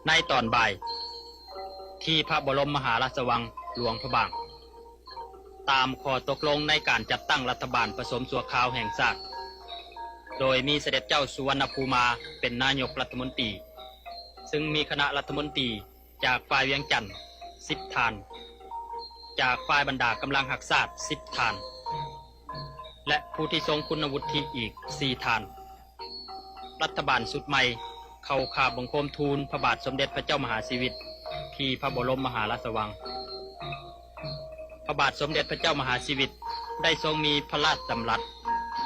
ໃນຕອນບ່າຍ ທີ່ພະບໍລົມມະຫາລາຊະວັງຫຼວງພະບາງ ຕາມຂໍ້ຕົກລົງໃນການຈັດຕັ້ງລັດຖະບານປະສົມຊົ່ວຄາວແຫ່ງຊາດ ໂດຍມີສະເດັດເຈົ້າສຸວັນນະພູມາເປັນນາຍົກລັດຖະມົນຕີ, ຊຶ່ງມີຄະນະລັດຖະມົນຕີຈາກຝ່າຍວຽງຈັນສິບທ່ານ, ຈາກຝ່າຍບັນດາກຳລັງຮັກຊາດສິບທ່ານ ແລະ ຜູ້ທີ່ຊົງຄຸນວຸດທິອີກສີ່ທ່ານ. ລັດຖະບານຊຸດໃໝ່ເຂົ້າຂາບບັງຄົມທູນພະບາດສົມເດັດພະເຈົ້າມະຫາຊີວິດທີ່ພະບໍລົມມະຫາລາຊະວັງ. ພະບາດສົມເດັດພະເຈົ້າມະຫາຊີວິດໄດ້ຊົງມີພະລາຊດຳລັດ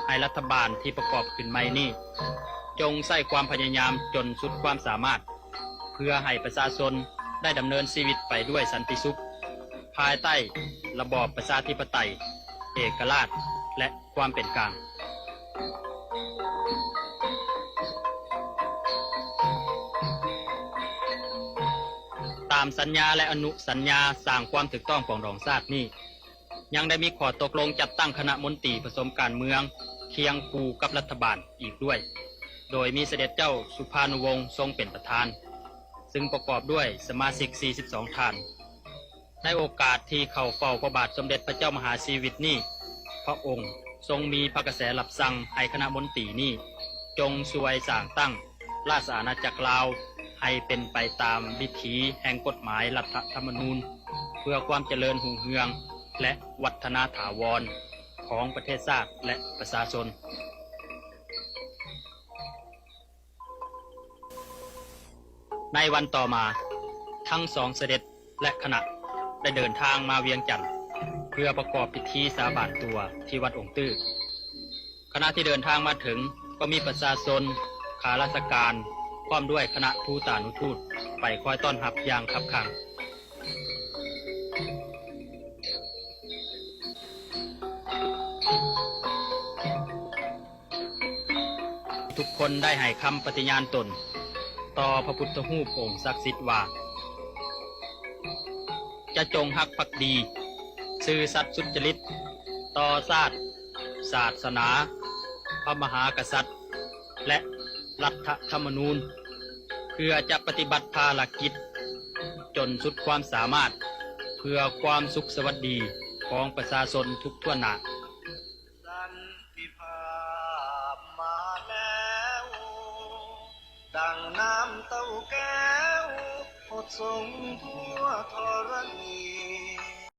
ໃຫ້ລັດຖະບານທີ່ປະກອບຂຶ້ນໃໝ່ນີ້ ຈົ່ງໃຊ້ຄວາມພະຍາຍາມຈົນສຸດຄວາມສາມາດ ເພື່ອໃຫ້ປະຊາຊົນໄດ້ດຳເນີນຊີວິດໄປດ້ວຍສັນຕິສຸກ ພາຍໃຕ້ລະບອບປະຊາທິປະໄຕ, ເອກະລາດ ແລະ ຄວາມເປັນກາງ. ຕາມສັນຍາ ແລະ ອະນຸສັນຍາສ້າງຄວາມຖືກຕ້ອງປອງດອງຊາດນີ້ ຍັງໄດ້ມີຂໍ້ຕົກລົງຈັດຕັ້ງຄະນະມົນຕີປະສົມການເມືອງຄຽງຄູ່ກັບລັດຖະບານອີກດ້ວຍ, ໂດຍມີສະເດັດເຈົ້າສຸພານຸວົງຊົງເປັນປະທານ, ຊຶ່ງປະກອບດ້ວຍສະມາຊິກສີ່ສິບສອງທ່ານ. ໃນໂອກາດທີ່ເຂົ້າເຝົ້າພະບາດສົມເດັດພະເຈົ້າມະຫາຊີວິດນີ້, ພະອົງຊົງມີພະກະແສຮັບສັ່ງໃຫ້ຄະນະມົນຕີນີ້ ຈົ່ງຊ່ວຍສ້າງຕັ້ງລາຊະອານາຈັກລາວໃຫ້ເປັນໄປຕາມວິຖີແຫ່ງກົດໝາຍລັດຖະທຳມະນູນ ເພື່ອຄວາມຈະເລີນຮຸ່ງເຮືອງ ແລະ ວັດທະນາຖາວອນຂອງປະເທດຊາດ ແລະ ປະຊາຊົນ. ໃນວັນຕໍ່ມາ, ທັງສອງສະເດັດ ແລະ ຄະນະໄດ້ເດີນທາງມາວຽງຈັນ ເພື່ອປະກອບພິທີສາບານຕົວທີ່ວັດອົງຕື້. ຂະນະທີ່ເດີນທາງມາເຖິງ ກໍມີປະຊາຊົນ, ຂ້າລາຊະການ ພ້ອມດ້ວຍຄະນະທູຕານຸທູດ ໄປຄອຍຕ້ອນຮັບຢ່າງຄັບຂັ່ງ. ທຸກຄົນໄດ້ໃຫ້ຄຳປະຕິຍານຕົນຕໍ່ພະພຸດທະຮູບອົງສັກສິດວ່າ ຈະຈົງຮັກພັກດີ, ຊື່ສັດສຸດຈະລິດຕໍ່ຊາດ, ສາສະໜາ, ພະມະຫາກະສັດ ແລະ ລັດຖະທຳມະນູນ, ເພື່ອຈະປະຕິບັດພາລະກິດຈົນສຸດຄວາມສາມາດ ເພື່ອຄວາມສຸກສະຫວັດດີຂອງປະຊາຊົນທຸກຖ້ວນໜ້າ. ສັນຕິພາບມາແລ້ວ ດັ່ງນ້ຳເຕົ້າແກ້ວ ຫົດສົງທົ່ວທໍລະນີ.